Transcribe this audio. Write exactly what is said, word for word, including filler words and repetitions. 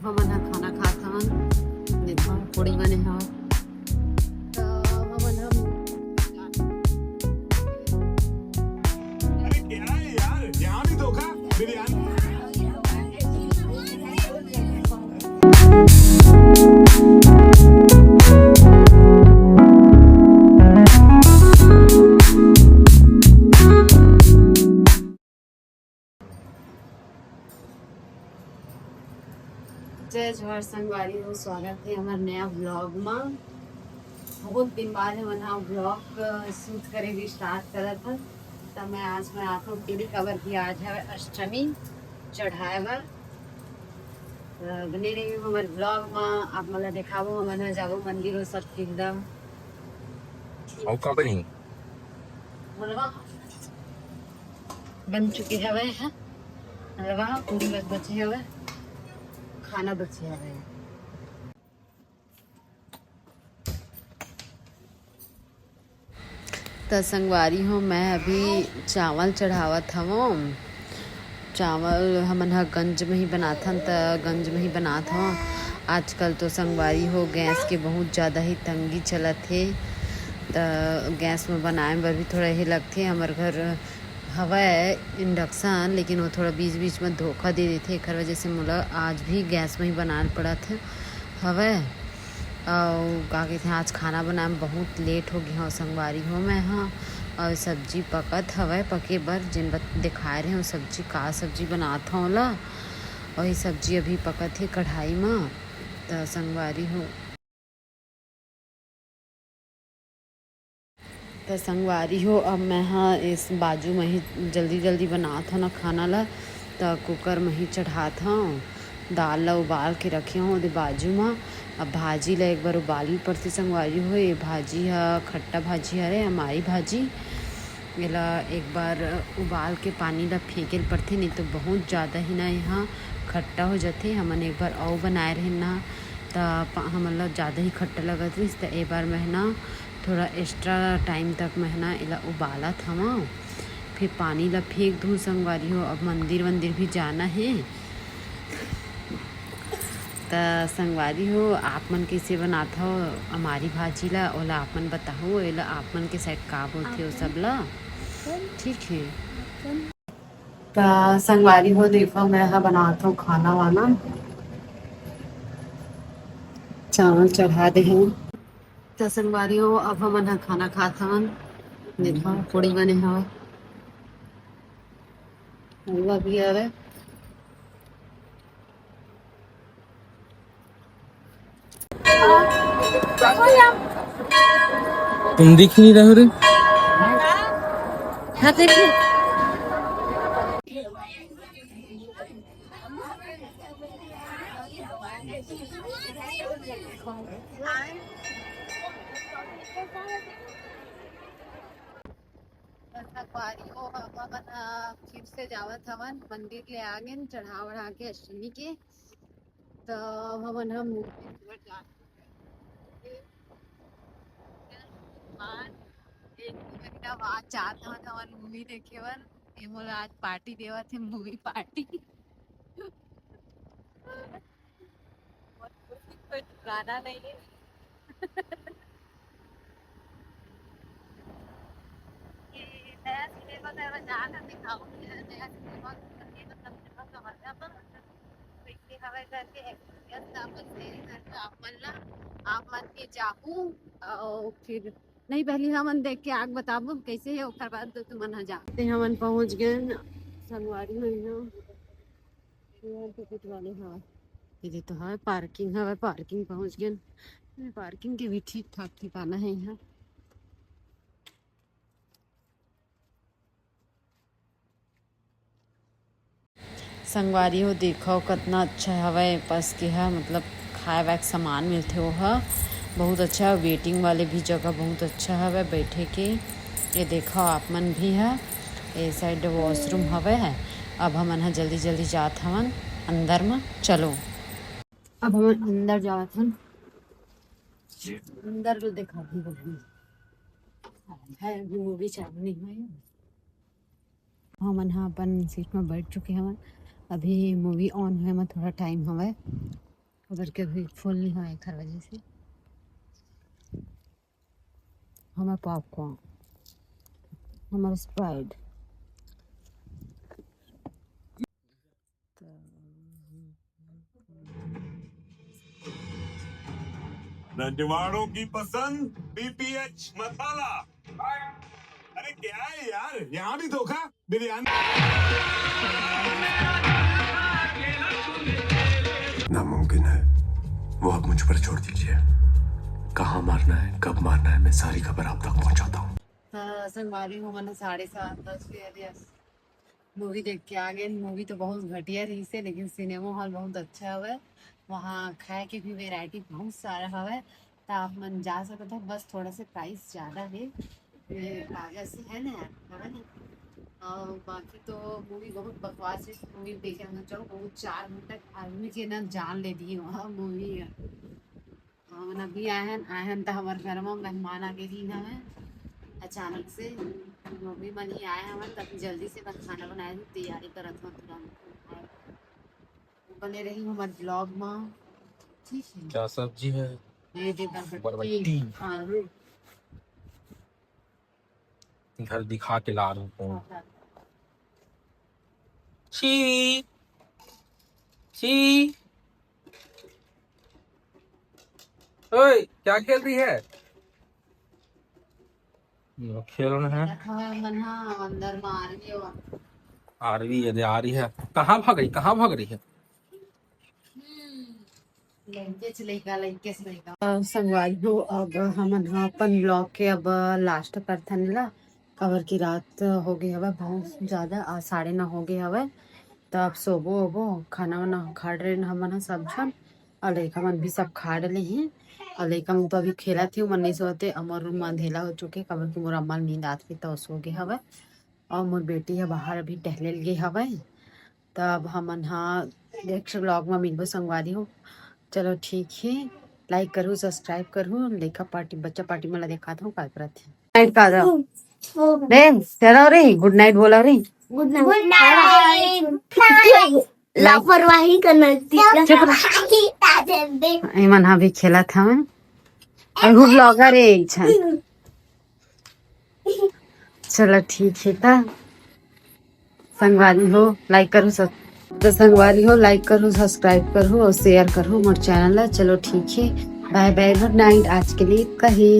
हमन ह खाना खात हवन, देखो पूड़ी बने हवय। त हमन ह अरे क्या है यार, यहाँ भी धोखा। बिरयानी। जय जोहार संगवारी हो, स्वागत हे हमर नया vlog मा। बहुत दिन बाद हमन ह vlog, अ, shoot करे के start करत हन। त मैं आज मैं आथव पूड़ी, काबर कि आज हवय अष्टमी चढ़ाए बर। त बने रहिहू हमर vlog मा, आप मन ला देखाबो, हमन ह जाबो मंदिर, वो सब चीज ला। अउ का बनी? बोलवा। बन चुके हवय ह हलवा, पूड़ी बस बचे हवय, खाना बचे हवय। त संगवारी हो, मैं अभी चावल चढ़ावत हवं। चावल हमन ह गंज में ही बनाथन, त गंज में ही बनात हवं। आजकल तो संगवारी हो, गैस के बहुत ज़्यादा ही तंगी चलत हे, त गैस में बनाए बर भी थोड़ा हे लगथे। हमर घर हवय induction, लेकिन वो थोड़ा बीच-बीच में धोखा दे देथे, एखर वजह से मोला आज भी गैस में ही बनाए ल पड़त हवय। अउ का कहिथे, आज खाना बनाए में बहुत late हो गे हवय संगवारी हो मैं ह। अउ सब्जी पकत हवय पके बर, जेन बत-, देखाए रहे हवं सब्जी, का सब्जी बनात हवं ओला, वही सब्जी अभी पकत हे कढ़ाई म। त संगवारी हो, त संगवारी हो, अब मैं ह इस बाजू म ही जल्दी-जल्दी बनात हव ना खाना ला, त cooker म ही चढ़ात हव। दाल ला उबाल के रखे हव ओदे बाजू म। अब भाजी ला एक बार उबाल पड़थे संगवारी हो। ये भाजी ह खट्टा भाजी हरे, अमारी भाजी। एला एक बार उबाल के पानी ला फेंके ल पड़थे, नहीं तो बहुत ज़्यादा ही ना यहाँ खट्टा हो जाथे। हमन एक बार अउ बनाए रहेन ना, त प-, हमन ला ज़्यादा ही खट्टा लगत रहिस, त ए बार मैं ह ना थोड़ा extra time तक मैं ह ना एला उबालत हवं, फिर पानी ला फेंक दूँ संगवारी हो। अब मंदिर वंदिर भी जाना हे, त संगवारी हो, आप मन कइसे बनात हव अमारी भाजी ला, ओला आप मन बताहू, एला आप मन के side का बोलथे ओ सब ला, ठीक हे। त संगवारी हो, देखो, मैं ह बनात हव खाना वाना, चावल चढ़ा दे हव। त संगवारी हो, अब हमन ह खाना खात हवन। देखो, पूड़ी बने हवय, हलवा भी हवय। तुम दिख ही नहीं रहे हो रे। हाँ, देखिए। संगवारी हो, अब हमन ह फिर से जावत हवन, मंदिर ले आ गेन चढ़ा वढ़ा के अष्टमी के। त अब हमन ह movie देखे बर जात हवन। एक महीना बाद जात हवन हमन movie देखे बर। ये मोला आज party देवत हे, movie party। कोई ठिकाना नहीं है। कि नया सिनेमा का अगर जाना दिखाओ, नया सिनेमा करके मतलब सिनेमा का मजा पर कैसे हवे करके experience ला अपन share करके आप मन ला, आप मन के जाहू। और फिर नहीं, पहली हमन देख के आग बताबो कैसे है, ओकर बाद तो तुमन ह जा। ते हमन पहुंच गए संगवारी हो यहाँ। ये टिकट वाले हवय। ये तो हवय parking, हवय parking पहुंच गेन। Parking के भी ठीक ठाक ठिकाना है यहाँ। संगवारी हो, देखो कतना अच्छा हवय पस के ह, मतलब खाए वाए के सामान मिलथे ओह बहुत अच्छा। Waiting वाले भी जगह बहुत अच्छा हवय बैठे के। ये देखो आप मन भी ह, ए side washroom हवय। अब हमन ह जल्दी जल्दी जात हवन अंदर म। चलो, अब हमन अंदर जात हन, अंदर ल देखा भी है, अभी movie चालू नहीं हुई। हमन ह अपन seat म बैठ चुके हवन। अभी movie on होए म थोड़ा time हवय। घर के भी फुल नहीं होय एखर वजह से। हमर पॉपकॉर्न, हमर स्प्राइट। रजवाड़ों की पसंद पीपीएच मसाला। अरे क्या है यार, यहाँ भी धोखा। बिरयानी। नामुमकिन है, वो अब मुझ पर छोड़ दीजिए। कहाँ मारना है, कब मारना है, मैं सारी खबर आप तक पहुंचाता हूँ। हाँ, संगवारी हो, मैंने साढ़े सात बज गए अभी। मूवी देख के आ गए। मूवी तो बहुत घटिया रही से, लेकिन सिनेमा हॉल बहुत अच्छा हवे। वहाँ खाए के भी वैरायटी बहुत सारा हवे, तो आप मन जा सकत हो। बस थोड़ा से प्राइस ज़्यादा है, ये कागज से है ना यार, है ना? और बाकी तो मूवी बहुत बकवास है। मूवी देखे हम जाओ, वो चार घंटा आदमी के ना जान ले दिए वहाँ मूवी है। हमन अभी आए हन, आए हन त हमर घर म मेहमान आ गे रहिन हवय अचानक से। मम्मी मन ही आए हवन, त अभी जल्दी से बस खाना बनाए हन, तैयारी करत हन तुरंत। बने रही हमर ब्लॉग म, ठीक है? क्या सब्जी है? ये दे बरबट्टी, बरबट्टी। आलू। घर दिखा के ला रहा हूँ। शी, शी, ओए, क्या खेल रही है? ये खेल रहे हैं। रखा है मन, हाँ, अंदर में आ रही है वो। आ रही है, आ रही है। कहाँ भाग रही, कहाँ भाग रही है? लइके से लइका, लइके से लइका। अ, संगवारी हो, अब हमन ह अपन ब्लॉग के अब लास्ट करथन ला, काबर कि रात हो गे हवय बहुत ज्यादा, आ साढ़े नौ हो गे हवय। त अब सोबो ओबो, खाना वाना खा डरेन हमन ह सब झन, अउ लइका मन भी सब खा डले हे। अउ लइका मन तो अभी खेलत हे, ओमन नइ सोवत हे, अउ मोर रूम म अंधेला हो चुके, काबर कि मोर अम्मा ल नींद आत हे त ओ सो गे हवय। अउ मोर बेटी ह बाहर अभी टहले ल गे हवय। त अब हमन ह नेक्स्ट ब्लॉग म मिलबो संगवारी हो। चलो ठीक हे, लाइक करहु, सब्सक्राइब करहु। लइका पार्टी, बच्चा पार्टी मन ला देखात हूँ का करत हे। नाइट का जाओ। देख, चलो रे, गुड नाइट बोला रे। गुड नाइट। लापरवाही का नजदीक। एमन ह भी खेलत हवय। अउ ब्लॉगर हे एक झन। चलो ठीक हे त संगवारी हो, लाइक करहु सब, त संगवारी हो, लाइक करहु, सब्सक्राइब करहु अउ शेयर करहु मोर चैनल ला। चलो ठीक हे, बाय बाय, गुड नाइट, आज के लिए इतना ही।